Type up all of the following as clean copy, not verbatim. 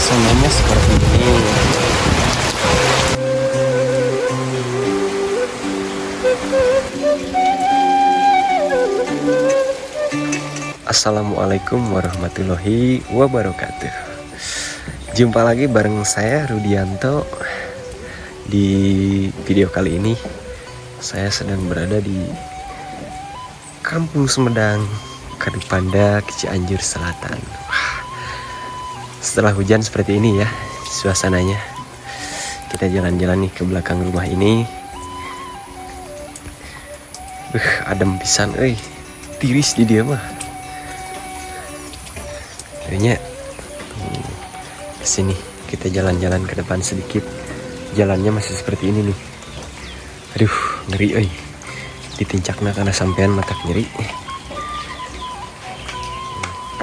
Suasananya seperti ini. Assalamualaikum warahmatullahi wabarakatuh. Jumpa lagi bareng saya Rudianto. Di video kali ini saya sedang berada di Kampung Sumedang, Kadupandak, Cianjur Selatan. Wah, setelah hujan seperti ini ya suasananya. Kita jalan-jalan nih ke belakang rumah ini. Adem pisan euy. Tiris di dieu mah. Kayaknya ke sini kita jalan-jalan ke depan sedikit. Jalannya masih seperti ini nih. Aduh, ngeri euy. Ditincakna kana sampean matak nyeri.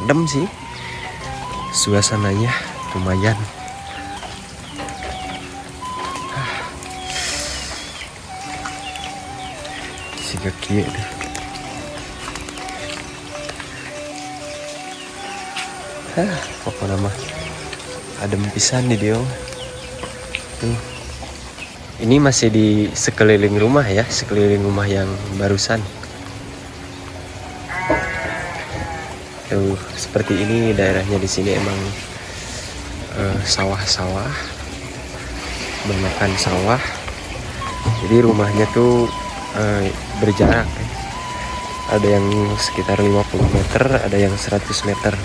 Adem sih. Suasananya lumayan. Ah. Siga kieu deh. Hah, pokoknya mah adem pisan di dieu mah. Tuh. Ini masih di sekeliling rumah ya, sekeliling rumah yang barusan. Tuh, seperti ini daerahnya di sini emang sawah-sawah, banyakan sawah. Jadi rumahnya tuh berjarak ya. Ada yang sekitar 50 meter, ada yang 100 meter.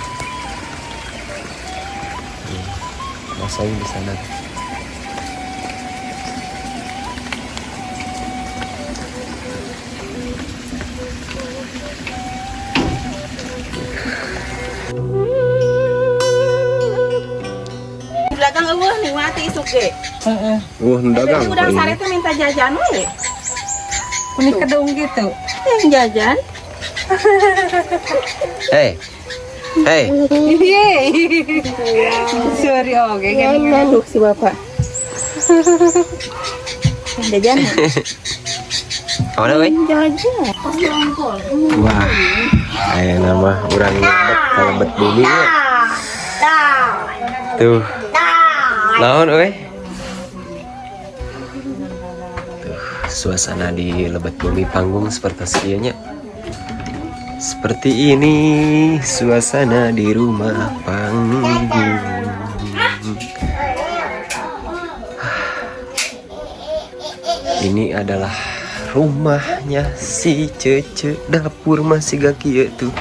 Masain di sana. Di belakang euweuh nikmati isuk ge. Heeh. Wah, dagang. Jadi udang sare teh minta jajan we. Ini kedung gitu. Yang jajan. Hei. Hei. Iya. Sorry oke kan. Nanduk si bapak. Jajan. Kemana, weh? Jajan. Wah, aya nama urang lebet ka lebet bumi nya. Tuh. Naon euy? Tuh, suasana di lebet bumi panggung seperti kieu nya. Seperti ini suasana di rumah panggung. Ini adalah rumahnya si Cece, dapur masih gak kieu tuh.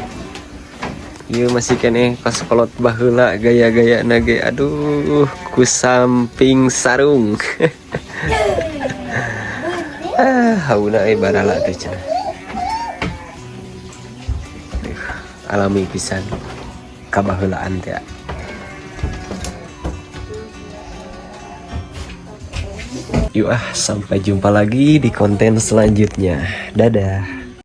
Ieu masih keneh pas kolot baheula gaya-gaya nage, aduh, ku samping sarung. Ah, hauna euy barala teh cenah. Duh, alami pisan kabaheulaan teh. Yuk ah, sampai jumpa lagi di konten selanjutnya. Dadah.